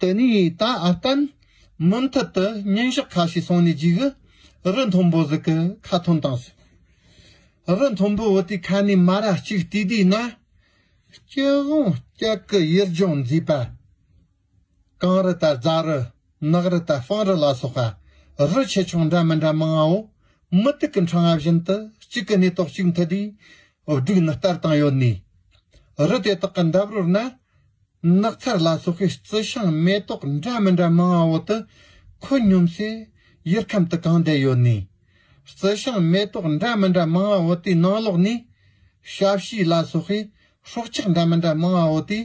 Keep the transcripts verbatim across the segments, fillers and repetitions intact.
དེ་ནས་ད་ཨ་བརྟན་མུ་མཐུད་དུ་ཉིན་ཞག་ཁ་ཤས་སོང་ནས་རྗེས་གི་རི་མཐོན་པོ་ཟིག་གི་ཁ་ཐོན་བཏང་ཟིག་རི་མཐོན་པོ་བོ་དེའི་ཁ་ནས་མ་ར་གཅིག་བལྟས་དུས་ན། སྐྱི་བོང་སྐྱ་གི་ཡུལ་ལྗོངས་མཛེས་པ། གངས་རི་དང་རྫ་རི། ནགས་རི་དང་སྤང་རི་ལ་སོགས་པ། རི་ཆེ་ཆུང་འདྲ་མི་འདྲ་མང་བོ། མུ་ཏིག་གི་འཕྲེང་བ་བཞིན་དུ་གཅིག་གི་སྣེ་ཐོག་གཅིག་མཐུད་དེ། བསྒྲིགས་ནས་བསྟར་བཏང་ཡོད་ནི། རི་དེ་དག་གི་འདབས་རོལ་ན། ནགས་ཚལ་ལ་སོགས་པའི་རྩི་ཤིང་མེ་ཏོག་འདྲ་མི་འདྲ་མང་བ་བོ་དེ་ཁོད་སྙོམས་སེ་ཡུལ་ཁམས་དུ་གང་བསྡད་ཡོད་ནི། རྩི་ཤིང་མེ་ཏོག་འདྲ་མི་འདྲ་མང་བ་བོ་དེའི་ནང་ལོགས་ནས་ཞབས་ཕྱི་ལ་སོགས་པའི་སྲོག་ཆགས་འདྲ་མི་འདྲ་མང་བ་བོ་དེ་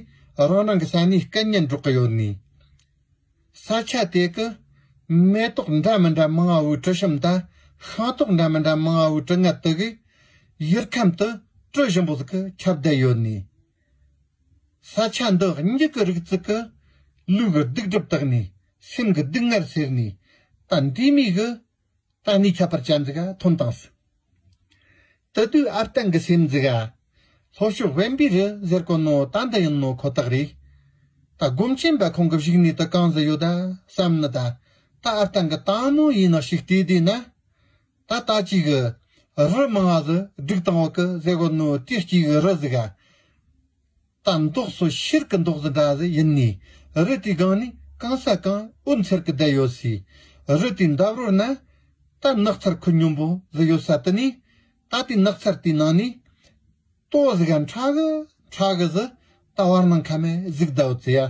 རང་རང་གི་ས་ནས་སྐད་སྙན་སྒྲོག་གི་ཡོད་ནི། ས་ཆ་དེ་གི་མེ་ཏོག་འདྲ་མི་འདྲ་མང་བ་བོའི་དྲི་ཞིམ་དང་ཤིང་ཏོག་འདྲ་མི་འདྲ་མང་བ་བོའི་དྲི་ངད་དེ་གིས་ཡུལ་ཁམས་དེ་དྲི་ཞིམ་པོ་ཟིག་གིས་ཁྱབ་བསྡད་ཡོད་ནི། ས་ཆ་འདི་མྱིག་གི་རིག་རྩལ་གྱིས་ལུས་ཀྱི་སྡུག་སྒྲིབ་དག་ནས་སེམས་ཀྱི་སྡུག་བསྔལ་སེལ་ནས། ད་འདི་མིག་གི་ད་ནི་ཁྱད་པར་ཅན་ཟིག་ག་ཐོན་བཏང་ཟིག་དེ་དུས་ཨ་བརྟན་གྱི་སེམས་ཟིག་ག་ལྷོ་ཕྱོགས་དབེན་པའི་རི་ཟེར་གོ་ནོ་ད་འདི་ཡིན་ནོ་ཁོ་ཐག་རེད། ད་སྒོམ་ཆེན་པ་ཁོང་གི་བཞུགས་གནས་དེ་གང་ཟིག་ཡོད་ད་བསམ་ནི། ད་ད་ཨ་བརྟན་གྱིས་དང་མོ་ཡིན་ནོ་ཞིག་བལྟས་དུས་ན། ད་ལྟ་ཅིག་གི་རི་མང་ང་ཟིག་བསྒྲིགས་བཏང་བ་གི་ཟེར་གོ་ནོ་དེ་སྐྱེས་གི་རི་ཟིག་ག་ད་མདོག་སོ་ཤེལ་གི་མདོག་ཟིག་འདྲ་ཟིག་ཡིན་ནི། རི་དེའི་སྒང་ནས་གང་ས་གང་འོད་འཚེར་གི་བསྡད་ཡོད་སི། རི་དེའི་འདབས་རོལ་ན་ད་ནགས་ཚལ་ཁོད་སྙོམས་པོ་ཟིག་ཡོད་ས་དེ་ནས། ད་དེའི་ནགས་ཚལ་དེའི་ནང་ནས་ལྟོ་ཟིག་ག་ཕྲ་གི་ཕྲ་གི་ཟིག་ད་བར་སྣང་ཁ་མེད་ཟིག་བསྡད་ཡོད་ཟི་ཡ།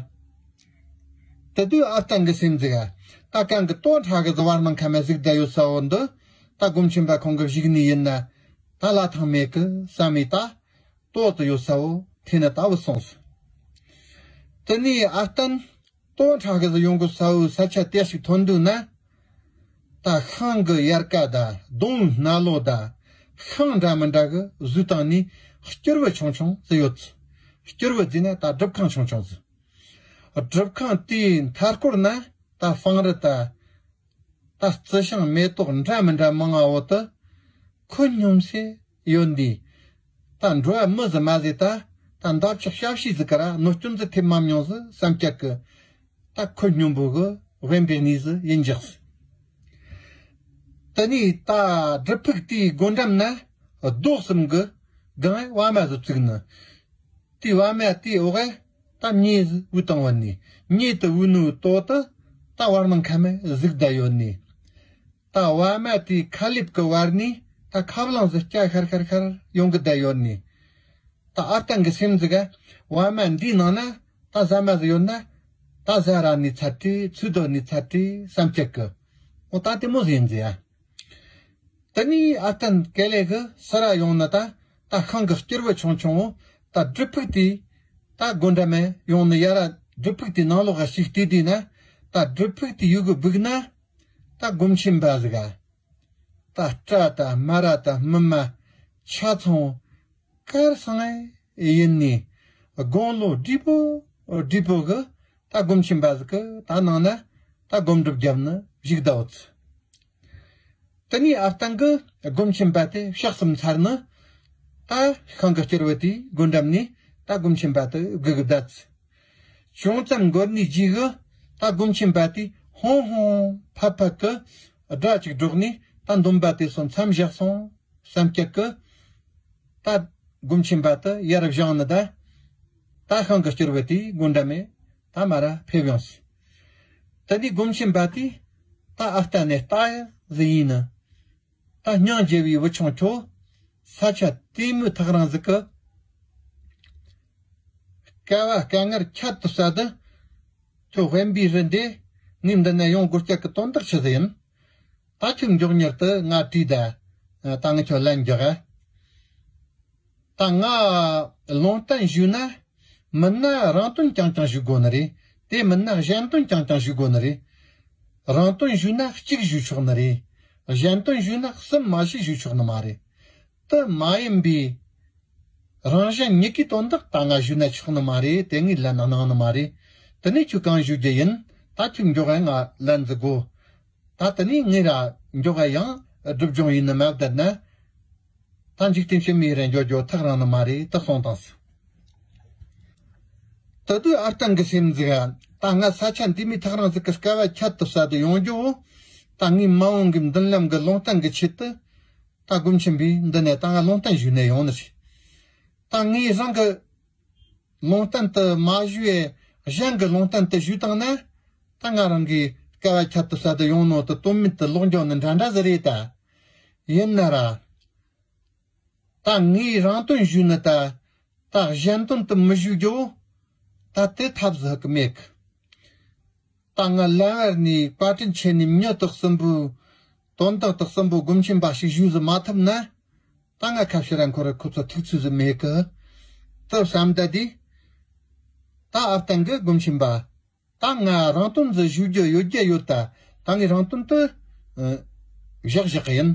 དེ་དུས་ཨ་བརྟན་གྱི་སེམས་ཟིག་ག་ད་གང་གི་ལྟོ་ཕྲ་གི་ཟིག་བར་སྣང་ཁ་མེད་ཟིག་བསྡད་ཡོད་ས་བོ་འདི་ད་སྒོམ་ཆེན་པ་ཁོང་གི་བཞུགས་གནས་ཡིན་ན་ད་ལ་ཐང་མེད་གི་བསམ་མི་ད། ལྟོ་དེ་ཡོད་ས་བོ་དེ་ནས་ད་བུད་སོང་ཟིག་དེ་ནས་ཨ་བརྟན་ལྟོ་ཕྲ་གི་ཟིག་ཡོང་གི་ས་བོའི་ས་ཆ་དེ་ཞིག་ཐོན་དུས་ན། ད་ཤིང་གི་ཡལ་ག་དང་སྡོང་བོའི་སྣ་ལོ་དང་ཤིང་འདྲ་མི་འདྲ་གི་བཟོས་བཏང་ནས་སྐྱུར་བུ་ཆུང་ཆུང་ཟིག་ཡོད་ཟིག་སྐྱུར་བུ་ཟེར་ན་ད་སྒྲུབ་ཁང་ཆུང་ཆུང་ཟིག་སྒྲུབ་ཁང་དེའི་མཐའ་སྐོར་ན་ད་སྤང་རི་དང་། ད་རྩི་ཤིང་མེ་ཏོག་འདྲ་མི་འདྲ་མང་ང་བོ་དེ་ཁོད་སྙོམས་སེ་ཡོད་འདི། ད་འགྲོ་བ་མི་ཟིག་མ་ཟིག་ད་ད་འདབ་ཆགས་ཞབས་ཕྱི་ཟིག་ག་ར་གནོད་སྐྱོན་ཟིག་ཐེབས་མ་མྱོང་ཟིག་བསམ་རྒྱག་གི། ད་ཁོད་སྙོམས་པོ་གི་དབེན་པའི་གནས་ཟིག་ཡིན་འཇགས་སི། དེ་ནས་ད་སྒྲུབ་ཕུག་དེའི་སྒོ་འགྲམ་ན་རྡོ་གསུམ་གི་སྒང་ང་བ་མ་ཟིག་བཙུགས་ནི། དེའི་བ་མ་དེའི་འོག་ག་ད་མྱེ་ཟིག་བུད་བཏང་བ་ནི། མྱེ་དེ་བུད་ནོའི་ལྟོ་དེ་ད་བར་སྣང་ཁ་མེད་ཟིག་བསྡད་ཡོད་ནི། ད་བ་མ་དེའི་ཁ་ལེབ་ཀྱི་བར་ནས་ད་ཁབ་ལང་ཟིག་སྐྱ་ཤར་ཤར་ཤར་ཡོང་གི་བསྡད་ཡོད་ནི། ད་ཨ་བརྟན་གྱི་སེམས་ཟིག་ག་བ་མ་འདིའི་ནང་ན་ད་ཟ་མ་ཟིག་ཡོད་ན། ད་ཟ་ར་ནས་ཚར་ཏེ་ཚུལ་དོ་ནས་ཚར་ཏེ་བསམ་རྒྱག་གི། འོ་ད་དེ་མོ་ཟིག་ཡིན་ཟིག་ཡ། དེ་ནས་ཨ་བརྟན་ཀེ་ལེ་གི་སི་ར་ཡོང་ནི་ད། ད་ཤིང་གི་སྐྱུར་བུ་ཆུང་ཆུང་བོ་ད་སྒྲུབ་ཕུག་དེའི་ད་སྒོ་འགྲམ་མེ་ཡོང་ནི་ཡ་ར། སྒྲུབ་ཕུག་དེའི་ནང་ལོགས་ག་ཞིག་བལྟས་དུས་ན། ད་སྒྲུབ་ཕུག་དེའི་ཡུལ་གི་སྦུག་ན་ད་སྒོམ་ཆེན་པ་ཟིག་ག་ད་སྤྲ་དང་སྨ་ར་དང་སྨིན་མ་ཆ་ཚང་དཀར་སང་ཡིན་ནི། དགུང་ལོ་བགྲེས་པོ་བགྲེས་པོ་གི་ད་སྒོམ་ཆེན་པ་ཟིག་གི་ད་ནང་ན་ད་སྒོམ་སྒྲུབ་བརྒྱབ་ནི་བཞུགས་བསྡད་ཡོད་ཟིག་དེ་ནས་ཨ་བརྟན་གི་སྒོམ་ཆེན་པ་དེ་ཕྱག་གསུམ་ཚར་ནི། ད་ཤིང་གི་སྐྱུར་བུ་དེའི་སྒོ་འགྲམ་ནས་ད་སྒོམ་ཆེན་པ་དེ་སྒུག་གི་བསྡད་ཟིག་ཅུང་ཙམ་འགོར་ནས་རྗེས་གི་ད་སྒོམ་ཆེན་པ་དེས་ཧོང་ཧོང་ཕ་ཕ་གི་སྒྲ་ཅིག་སྒྲོག་ནས་ད་འདོན་པ་དེ་ཚོ་མཚམས་བཞག་སོང་བསམ་རྒྱག་གི། ད་སྒོམ་ཆེན་པ་དེ་ཡར་བཞེངས་ནི་ད། ད་ཤིང་གི་སྐྱུར་བུ་དེའི་སྒོ་འགྲམ་མེ་ད་མར་ར་ཕེབས་ཡོང་ཟིག་དེ་ནས་སྒོམ་ཆེན་པ་དེས་ད་ཨ་བརྟན་ནས་ལྟ་ཡག་ཟིག་ཡིན་ནི། ད་སྙིང་རྗེ་བའི་བུ་ཆུང་ཁྱོད། ས་ཆ་དེ་མོ་ཐག་རིང་ཟིག་གི་དཀའ་བ་དཀའ་ངལ་ཁྱད་དུ་བསད་དེ། ཁྱོད་དབེན་པའི་རི་འདི་ངས་འདི་ནས་ཡོང་དགོས་རྒྱུ་གི་དོན་དག་ཆི་ཟིག་ཡིན། ད་ཁྱོད་མགྱོགས་མྱུར་དུ་ང་བྲིས་ད། ད་ངས་ཁྱོད་ལན་རྒྱག་ག་ད་ང་ལུང་བསྟན་ཞུས་ན། མིན་ན་རང་དོན་རྐྱང་རྐྱང་ཞུ་དགོས་ནི་རེད། དེ་མིན་ན་གཞན་དོན་རྐྱང་རྐྱང་ཞུ་དགོས་ནི་རེད། རང་དོན་ཞུས་ན་གཅིག་ཞུ་ཆོག་ནི་རེད། གཞན་དོན་ཞུས་ན་གསུམ་མ་ཞིག་ཞུ་ཆོག་ནི་མ་རེད། དེ་མ་ཡིན་པའི་རང་གཞན་གཉིས་ཀའི་དོན་དག་ད་ང་ཞུས་ན་ཆོག་ནི་མ་རེད། དེ་ངས་ལན་གནང་ནི་མ་རེད། དེ་ནས་ཁྱོད་གང་ཞུ་རྒྱུ་ཡིན། ད་ཁྱོད་མགྱོགས་ང་ལན་ཟིག་དགོས། ད་དེ་ནས་ངས་ར་མགྱོགས་ཡང་སྒྲུབ་སྦྱོང་ཡིན་ནི་མ་བསྡད་ན། ད་འཇིག་རྟེན་ཕྱི་མའི་རེ་འགྱོ་རྒྱོ་ཐག་རིང་ནི་མ་རེད་དེ་གསུངས་བཏང་ཟིག་དེ་དུས་ཨ་བརྟན་གི་སེམས་ཟིག་ག་ ད་ང་ས་ཆ་འདི་མོའི་ཐག་རིང་ཟིག་གི་སྐལ་བ་ཁྱད་དུ་བསད་དུ་ཡོང་རྒྱུ་བོ། ད་ངའི་མ་འོངས་ཀྱི་མདུན་ལམ་གྱི་ལུང་བསྟན་གྱི་ཆེད་དུ། ད་སྒོམ་ཆེན་པོས་འདི་ནས་ད་ང་ལུང་བསྟན་ཞུས་ནས་ཡོང་ནི་རེད། ད་ངས་རང་གི་ལུང་བསྟན་དུ་མ་ཞུས་པའི་གཞན་གྱི་ལུང་བསྟན་དུ་ཞུས་བཏང་ན། ད་ང་རང་གི་སྐལ་བ་ཁྱད་དུ་བསད་དུ་ཡོང་ནོ་དུ་དོན་མེད་དུ་ལོག་འགྱོ་ནི་འདྲ་འདྲ་ཟིག་རེད་ད། ཡིན་ན་ར། ད་ངས་རང་དོན་ཞུས་ནི་ད། ད་གཞན་དོན་དུ་མི་ཞུ་རྒྱུ། ད་དེ་ཐབས་ཟིག་གི་མེད་གི། ད་ང་ལམ་བར་ནས་བཀའ་དྲིན་ཆེ་ནས་མྱི་དག་གསུམ་པོའི་དོན་དག་དག་གསུམ་པོ་སྒོམ་ཆེན་པ་ཞིག་ཞུས་ཟིག་མ་ཐུབ་ན། ད་ང་ཁ་ཕྱིར་ར་འཁོར་ར་ཁོ་ཚོ་ཐུག་ཚུལ་ཟིག་མེད་གི། དུ་བསམ་ད་དེ། ད་ཨ་བརྟན་གི་སྒོམ་ཆེན་པ། ད་ང་རང་དོན་ཟིག་ཞུ་རྒྱུ་ཡོད་རྒྱུ་ཡོད་ད། ད་ངས་རང་དོན་དུ་ཨ་བཞག་བཞག་གི་ཡིན།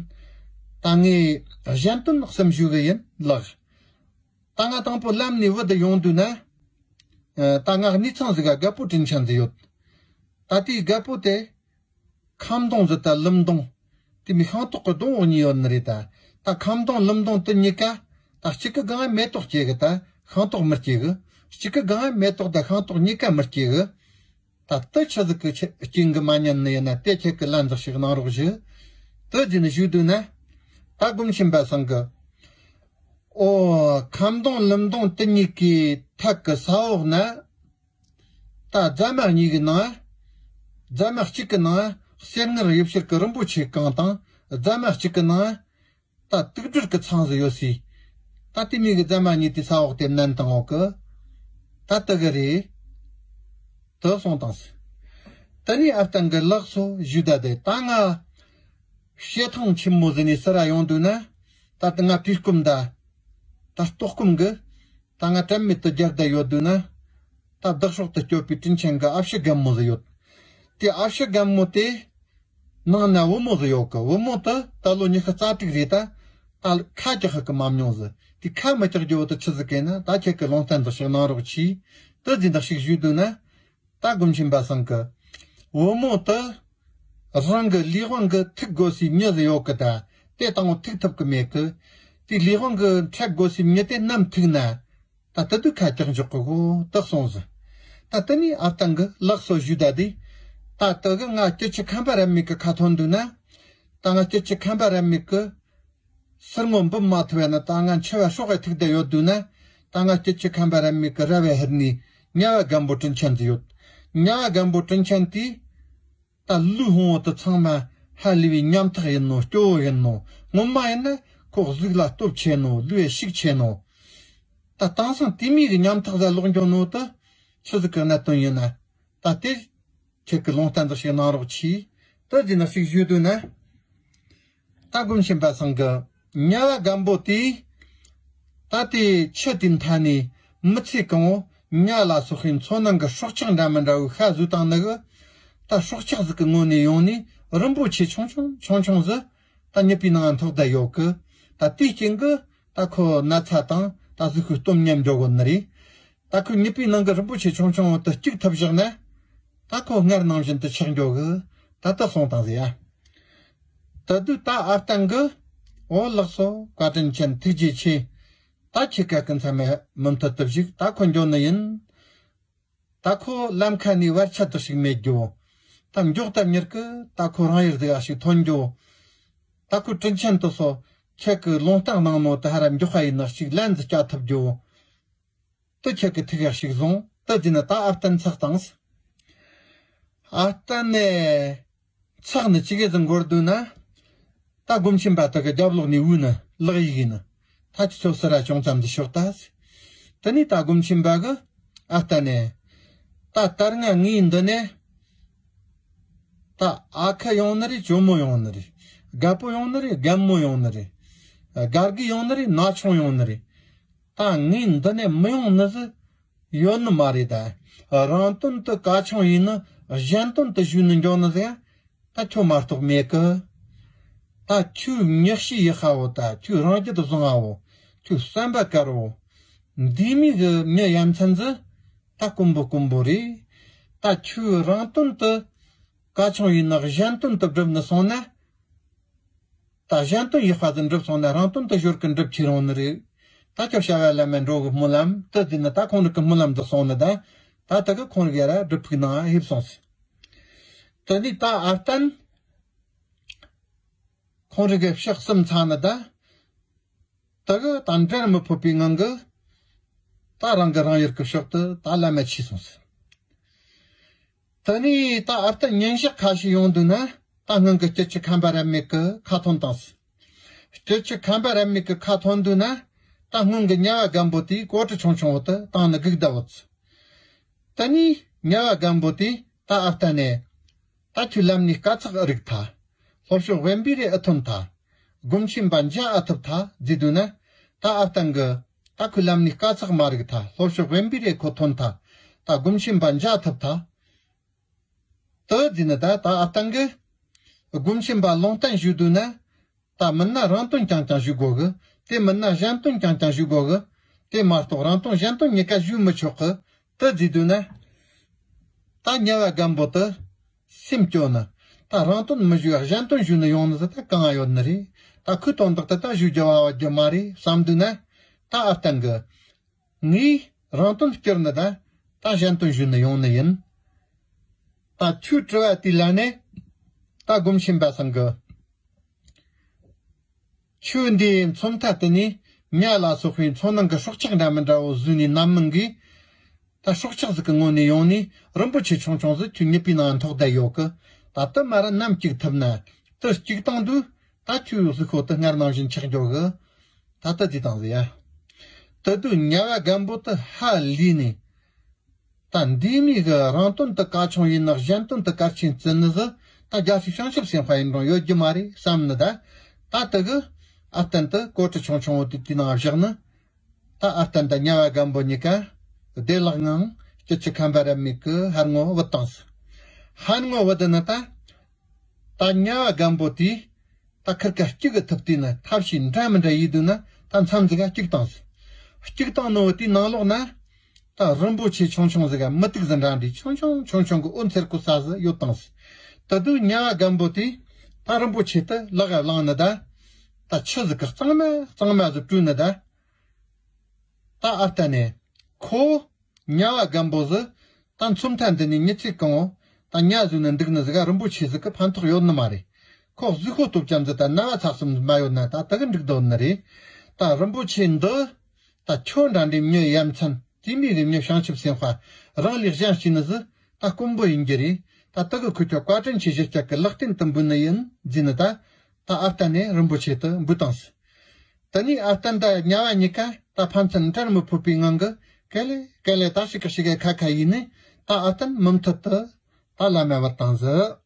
ད་ངས་གཞན་དོན་གསུམ་ཞུ་གི་ཡིན་ལགས། ད་ང་དང་པོ་ལམ་ནས་བུད་དུ་ཡོང་དུས་ན། ཨ་ད་ང་གནས་ཚང་ཟིག་ག་རྒད་པོ་དྲིན་ཆེན་ཟིག་ཡོད། ད་དེའི་རྒད་པོ་དེ། ཁམ་སྡོང་ཟིག་ད་ལུམ་སྡོང་། དེ་མི་ཤིང་ཏོག་གི་སྡོང་འོག་གཉིས་ཡོད་ནི་རེད་ད། ད་ཁམ་སྡོང་ལུམ་སྡོང་དུ་གཉིས་ཀ། ད་གཅིག་གི་སྒང་མེ་ཏོག་སྐྱེ་གི་ད་ཤིང་ཏོག་མི་སྐྱེ་གི། གཅིག་གི་སྒང་མེ་ཏོག་ད་ཤིང་ཏོག་གཉིས་ཀ་མི་སྐྱེ་གི། ད་དུ་ཆི་ཟིག་གི་ཆེ་རྐྱེན་གི་མ་ཉན་ནི་ཡིན་ན་དེ་ཁྱེད་ཀྱི་ལན་ཟིག་ཞིག་གནང་རོགས་ཞུ། དུ་ཟིན་ཞུ་དུས་ན། ད་སྒོམ་ཆེན་པ་སང་གི། ཨོ། ཁམ་སྡོང་ལུམ་སྡོང་དུ་གཉིས་ཀའི་ཐད་ཀྱི་ས་འོག་ན། ད་རྫ་མ་གཉིས་ཀྱི་ནང་། རྫ་མ་གཅིག་གི་ནང་གསེར་དངུལ་དབྱིབས་ཕྱེད་ཀྱི་རིན་པོ་ཆེ་གང་དང་། རྫ་མ་གཅིག་གི་ནང་། ད་དུག་སྦྲུལ་གྱི་ཚང་ཟིག་ཡོད་སྲིད། ད་དེ་མིན་གྱི་རྫ་མ་གཉིས་དེ་ས་འོག་དེ་མནན་བཏང་འོག་གི། ད་དུ་གི་རེད། དུ་སོང་བཏང་ཟིག། དེ་ནས་ཨ་བརྟན་གྱི་ལགས་སོ་ཞུས་ད་དེ་ད་ང་བཤད་ཐང་ཆེན་མོ་ཟིག་ནས་སུ་ར་ཡོང་དུས་ན། ད་ལྟ་ང་དུས་སྐུམ་ད། ད་ལྟོགས་སྐོམ་གི། ད་ང་དྲན་མེད་དུ་རྒྱལ་བསྡད་ཡོད་དུས་ན། ད་བདག་སྲོག་ཏུ་སྐྱོབ་པའི་དྲིན་ཆེན་གྱི་ཨ་ཕྱི་རྒན་མོ་ཟིག་ཡོད། དེ་ཨ་ཕྱི་རྒན་མོ་དེ། ནང་ན་བུ་མོ་ཟིག་ཡོད་གི། བུ་མོ་དེ་ད་ལོ་ཉི་ཤུ་རྩ་དྲུག་རེད་ད། ད་ཁ་རྒྱག་ཧ་གི་མ་མྱོང་ཟིག། དེ་ཁ་མི་རྒྱག་རྒྱུ་བོ་དེ་ཆི་ཟིག་གི་ན། ད་ཁྱེད་ཀྱི་ལུང་བསྟན་འདི་ཞིག་གནང་རོགས་གྱིས། དེ་ཟིག་འདི་ཞིག་ཞུས་དུས་ན། ད་སྒོམ་ཆེན་པ་སང་གི། བུ་མོ་དེ། རང་གི་ལས་དབང་གི་ཐུག་དགོས་སའི་མྱི་ཟིག་ཡོད་གི་ད། དེ་དང་པོ་ཐུག་ཐུབ་གི་མེད་གི། དེ་ལས་དབང་གི་འཕྲད་དགོས་སའི་མྱི་དེ་ནམ་ཐུག་ན། ད་དེ་དུས་ཁ་རྒྱག་འཇོག་གི་གོ་དག་སོང་ཟིག། ད་དེ་ནས་ཨ་བརྟན་གི་ལགས་སོ་ཞུས་ད་དེ། ད་དེ་གི་ང་སྐྱིད་ཆུ་ཁམས་པ་རབ་མེད་གི་ཁ་ཐོན་དུས་ན། ད་ང་སྐྱིད་ཆུ་ཁམས་པ་རབ་མེད་གི། ཟུར་ངོ་འབུད་མ་ཐུབ་ཡ་ན་ད་ང་འཆི་བ་སྲོག་གི་ཐུག་བསྡད་ཡོད་དུས་ན། ད་ང་སྐྱིད་ཆུ་ཁམས་པ་རབ་མེད་གི་ར་བའི་ཧར་ནས་དམྱལ་བ་རྒན་པོ་དྲིན་ཆེན་དེ་ཡོད། དམྱལ་བ་རྒན་པོ་དྲིན་ཆེན་དེས། ད་ལུས་ཕུང་བོ་དེ་ཚང་མ་ཧ་ལས་པའི་ཉམ་ཐག་ཡིན་ནོ། སྐྱོ་བོ་ཡིན་ནོ། སྔོན་མ་ཡིན་ན་ཁོ་གཟུགས་ལ་སྟོབས་ཆེ་ནོ། ལུས་ལ་ཤུགས་ཆེ་ནོ། ད་དེང་སང་དེ་མོ་གི་ཉམ་ཐག་ཟ་ལོག་འགྱོ་ནོ་དེ་ཆི་ཟིག་གི་གནད་དོན་ཡིན་ན། ད་དེ་ཁྱེད་ཀྱི་ལུང་བསྟན་འདི་ཞིག་གནང་རོགས་གྱིས། དེ་ཟིན་ན་ཞིག་ཞུས་དུས་ན། ད་སྒོམ་ཆེན་པ་སང་གི་དམྱལ་བ་རྒན་པོ་དེས། ད་དེ་ཆུ་དེའི་མཐའ་ནས་མི་ཚེ་གང་བོ་དམྱལ་ལ་སོགས་པའི་མཚོ་ནང་གི་སྲོག་ཆགས་འདྲ་མི་འདྲ་བོའི་ཤ་ཟོས་བཏང་ནི་གི། ད་སྲོག་ཆགས་ཟིག་གི་ངོས་ནས་ཡོང་ནས་རིན་པོ་ཆེ་ཆུང་ཆུང་ཆུང་ཆུང་ཟིག་ད་རྨིག་པའི་ནང་ཐོགས་བསྡད་ཡོད་གི། ད་དེའི་རྐྱེན་གི་ད་ཁོ་ན་ཚ་དང་ད་གཟུགས་པོའི་སྟོབས་ཉམས་འགྲོ་གོ་ནི་རེད། ད་ཁོའི་རྨིག་པའི་ནང་གི་རིན་པོ་ཆེ་ཆུང་ཆུང་དེ་སྐྱུག་ཐུབ་བཞག་ན། ད་ཁོ་སྔར་ནང་བཞིན་དུ་ཆགས་འགྱོ་གི། ད་ལྟ་སོང་བཏང་ཟེར་ཡ། ད་དུས་ད་ཨ་བརྟན་གི། འོ་ལགས་སོ། བཀའ་དྲིན་ཆེན། ཐུགས་རྗེ་ཆེ། ད་ཁྱེད་ཀ་ཀུན་ཚང་མས་མུ་མཐུད་དུ་བཞུགས། ད་ཁོ་འགྱོ་ནི་ཡིན། ད་ཁོ་ལམ་ཁ་ནས་བར་ཆད་དུ་ཞིག་མེད་རྒྱུ། ད་མགྱོགས་ད་མྱུར་གི་ད་ཁོ་རང་ཡུལ་ཟིག་ཡ་ཞིག་ཐོན་རྒྱུ། ད་ཁོ་དྲིན་ཆེན་དུ་སོ། ཁྱེད་ཀྱི་ལུང་བསྟན་གནང་ནོ་དེ་ཧ་ར་མགྱོགས་ཁ་ཡིན་ན་ཞིག་ལན་ཟིག་བསྐྱལ་ཐུབ་རྒྱུ། དུ་ཁྱེད་ཀྱི་ཐུགས་ཡག་ཞིག་བཟུང་། དུ་དེ་ནི་ད་ཨ་བརྟན་ཚགས་དང་། ཨ་བརྟན་ནས་ཚགས་ནི་ཅི་གེ་ཟིག་འགོར་འདུག་ན། ད་སྒོམ་ཆེན་པ་དག་གི་རྒྱབ་ལོགས་ནས་བུས་ནི་ལག་ཡིག་ཡིན་ནི། ད་ཁྱི་ཚོ་སི་ར་ཅུང་ཙམ་དུ་ཤོག་ད། དེ་ནས་ད་སྒོམ་ཆེན་པ་གི་ཨ་བརྟན་ནས། ད་ལྟར་ང་ངའི་འདི་ནས། ད་ཨ་ཁུ་ཡོང་ནི་རེད། ཇོ་མོ་ཡོང་ནི་རེད། རྒད་པོ་ཡོང་ནི་རེད། རྒན་མོ་ཡོང་ནི་རེད། རྒད་རྒས་ཡོང་ནི་རེད། ན་ཆུང་ཡོང་ནི་རེད། ད་ངའི་འདི་ནས་མི་ཡོང་ནི་ཟིག་ཡོད་ནི་མ་རེད་ད། རང་དོན་དུ་ག་ཆུང་ཡིན་ནི་གཞན་དོན་དུ་ཞུགས་ནི་འགྱོ་ནི་ཟིག་ཡང་ད་ཁྱོད་མ་གཏོགས་མེད་གི། ད་ཁྱོད་མྱི་ཤེས་ཡག་པོ། ད་ཁྱོད་རང་རྒྱུད་བཟང་བོ། ཁྱོད་བསམ་པ་དཀར་བོ། འདི་མོ་གི་མྱི་ཡ་མཚན་ཟིག་ད་དཀོན་པོ་དཀོན་པོ་རེད། ད་ཁྱོད་རང་དོན་དུ་ག་ཆུང་ཡིན་ནི་གཞན་དོན་དུ་བསྒྲུབས་ནི་སོང་ན། ད་གཞན་དོན་ཡག་པ་ཟིག་འགྲུབ་སོང་ན་རང་དོན་དུ་ཞོར་གི་འགྲུབ་ཁྱེར་ཡོང་ནི་རེད། ད་ཁྱོད་བྱ་བ་ལམ་མེ་འགྲོ་གི་སྨོན་ལམ་དུ་ཟིན་ན། ད་ཁོང་རིགས་གི་སྨོན་ལམ་དུ་སོང་ནི་ད། ད་ ད་དེ་གི་ཁོང་རིག་ཡ་ར་སྒྲུབ་ཕུག་ནང་ཕེབས་སོང་ཟེར། དེ་ནས་ད་ཨ་བརྟན་ཁོང་རིག་གི་ཕྱག་གསུམ་ཚར་ནི་ད། དེ་གི་ད་འབྲལ་མི་ཕོད་པའི་ངང་གི་ད་རང་གི་རང་ཡུལ་གི་ཕྱོགས་དུ་ད་ལམ་མེ་ཆས་སོང་ཟེར། དེ་ནས་ད་ཨ་བརྟན་ཉིན་ཞག་ཁ་ཤས་ཡོང་དུས་ན། ད་སྔོན་གྱི་སྐྱིད་ཆུ་ཁམས་པ་རབ་མེད་ཀྱི་ཁ་ཐོན་བཏང་ཟེར། སྐྱིད་ཆུ་ཁམས་པ་རབ་མེད་ཀྱི་ཁ་ཐོན་དུས་ན། ད་སྔོན་གྱི་དམྱལ་བ་རྒན་པོ་དེས་གོ་གྲུ་ཆུང་ཆུང་བོ་དེ་བཏང་ནས་སྒུག་བསྡད་ཡོད་ཟེར། དེ་ནས་དམྱལ་བ་རྒན་པོ་དེས་ད་ཨ་བརྟན་ནས། ད་ཁྱོད་ལམ་ནས་དཀའ་ཚེགས་རིག་ཐལ། ལྷོ་ཕྱོགས་དབེན་པའི་རི་ཨེ་ཐོན་ཐལ། སྒོམ་ཆེན་པ་མཇལ་ཨེ་ཐུབ་ཐལ་ཟེར་དུས་ན། ད་ཨ་བརྟན་གྱིས། ད་ཁོས་ལམ་ནས་དཀའ་ཚེགས་མ་རིག་ཐལ། ལྷོ་ཕྱོགས་དབེན་པའི་རི་ཁོ་ཐོན་ཐལ། ད་སྒོམ་ཆེན་པ་མཇལ་ཐུབ་ཐལ། དེ་ཟེར་ནི་ད་ད་ཨ་བརྟན་གྱིས། སྒོམ་ཆེན་པ་ལུང་བསྟན་ཞུ་དུས་ན། ད་མིན་ན་རང་དོན་རྐྱང་རྐྱང་ཞུ་དགོས་གི། དེ་མིན་ན་གཞན་དོན་རྐྱང་རྐྱང་ཞུ་དགོས་གི། དེ་མ་གཏོགས་རང་དོན་གཞན་དོན་གཉིས་ཀ་ཞུ་མི་ཆོག་གི། དེ་ཟེར་དུས་ན། ད་དམྱལ་བ་རྒན་པོ་དེ་སེམས་སྐྱོ་ནི། ད་རང་དོན་མི་ཞུ་བ་གཞན་དོན་ཞུ་ནི་ཡོང་ནི་ཟིག་ད་གང་ཡོད་ནི་རེད། ད་ཁོའི་དོན་དག་དེ་ད་ཞུ་རྒྱུ་བ་བ་རྒྱུ་མ་རེད་བསམ་དུས་ན། ད་ཨ་བརྟན་གྱིས། ངས་རང་དོན་བསྐྱུར་ནི་ད། ད་གཞན་དོན་ཞུ་ནི་ཡོང་ནི་ཡིན། ད་ཁྱོད་དྲི་བ་དེའི་ལན་ནི། ད་སྒོམ་ཆེན་པ་ཚང་གིས། ཁྱོད་འདིའི་མཚོན་ཐ་དེ་ནས་ཉ་ལ་སོགས་པའི་མཚོ་ནང་གི་སྲོག་ཆགས་འདྲ་མི་འདྲ་བོ་ཟོས་ནས་ནམ་མིན་གི། ད་སྲོག་ཆགས་ཟིག་གི་ངོ་ནས་ཡོང་ནས་རིན་པོ་ཆེ་ཆུང་ཆུང་ཟིག་ཁྱོད་མྱི་པའི་ནང་འཐོག་བསྡད་ཡོད་གི། ད་དེ་མ་ར་ནམ་སྐྱུག་ཐུབ་ན། དེ་སྐྱུག་བཏང་དུས་ད་ཁྱོད་གཟུགས་པོ་དེ་སྔར་ནང་བཞིན་ཆགས་འགྱོ་གི། ད་ལྟ་དེ་དང་ཟེར་ཡ། དེ་དུས་དམྱལ་བ་རྒན་པོ་དེ་ཧ་ལས་ནས། ད་འདིའི་མི་གི་རང་དོན་དེ་གལ་ཆུང་ཡིན་ན་གཞན་དོན་དེ་གལ་ཆེན་བརྩི་ནི་ཟིག་ད་རྒྱལ་སྲས་བྱང་ཆུབ་སེམས་དཔའ་ཡིན་རུང་ཡོད་རྒྱུ་མ་རེད་བསམ་ནི་ད། ད་དེ་གི་ཨ་བརྟན་དེ་གོ་གྲུ་ཆུང་ཆུང་བོ་དེ་དེའི་ནང་བཞག་ནི། ད་ཨ་བརྟན་དང་དམྱལ་བ་རྒན་པོ་གཉིས་ཀ་བདེ་བླག་ངང་སྐྱིད་ཆུ་ཁམས་པ་རབ་མེད་ཀྱི་ཕར་ངོ་བུད་བཏང་ཟིག་ཕར་ངོ་བུད་དེ་ནི་ད། ད་དམྱལ་བ་རྒན་པོ་དེས་ད་ཁིར་ཀ་སྐྱུག་གི་ཐུབ་དུས་ན་ཐབས་ཤེས་འདྲ་མི་འདྲ་ཡིས་དུས་ན་ད་མཚམས་ཟིག་ག་སྐྱུག་བཏང་ཟིག་སྐྱུག་བཏང་ནོ་དེའི་ནང་ལོགས་ན་ད་རིན་པོ་ཆེ་ཆུང་ཆུང་ཟིག་ག་མུ་ཏིག་ཟིག་འདྲ་འདྲའི་ཆུང་ཆུང་ཆུང་ཆུང་གི་འོད་འཚེར་གོ་ས་ཟིག་ཡོད་བཏང་ཟིག་དེ་དུས་དམྱལ་བ་རྒན་པོ་དེས་ད་རིན་པོ་ཆེ་དེ་ལག་ག་བླངས་ནི་ད། ད་ཆུ་ཟིག་གི་གཙང་མ་གཙང་མ་ཟིག་བཀྲུས་ནི་ད། ད་ཨ་བརྟན་ནས་ཁོ། དམྱལ་བ་རྒན་པོ་ཟིག་ད་མཚོན་ཐ་འདི་ནས་མྱི་ཚེ་གང་བོ་ད་དམྱལ་བཟོས་ནས་འདུག་ནི་ཟིག་ག་རིན་པོ་ཆེ་ཟིག་གི་ཕན་ཐོགས་ཡོད་ནི་མ་རེད། ཁོ་གཟུགས་པོ་སྟོབས་ཅན་ཟིག་ད་ན་བ་ཚ་གསུམ་མ་ཡོད་ན་ད་དེ་གི་འགྲིག་དོན་ནི་རེད། ད་རིན་པོ་ཆེ་འདི་ད་ཁྱོད་འདྲ་འདྲའི་མྱི་ཡ་མཚན་དེ་མོ་གི་མྱི་བྱང་ཆུབ་སེམས་དཔའ་རང་ལས་གཞན་གཅེས་ནི་ཟིག་ད་དཀོན་པོ་ཡིན་རྒྱུ་རེད། ད་དེ་གི་ཁུར་ཁྱོད་བཀའ་དྲིན་ཆེ་གཞི་བཅག་གི་ལག་རྟེན་དུ་འབུལ་ནི་ཡིན་ཟེར་ནི་ད། ད་ཨ་བརྟན་ནས་རིན་པོ་ཆེ་དེ་འབུལ་བཏང་ཟིག་དེ་ནས་ཨ་བརྟན་དང་དམྱལ་བ་གཉིས་ཀ་ད་ཕན་ཚུན་འབྲལ་མི་ཕོད་པའི་ངང་གི་ག་ལེ་ག་ལེ་ད་ཞིག་གི་ཞིག་གི་ཁ་ཁ་ཡིན་ནས་ད་ཨ་བརྟན་མུ་མཐུད་དུ་ད་ལམ་མེ་བུད་བཏང་ཟིག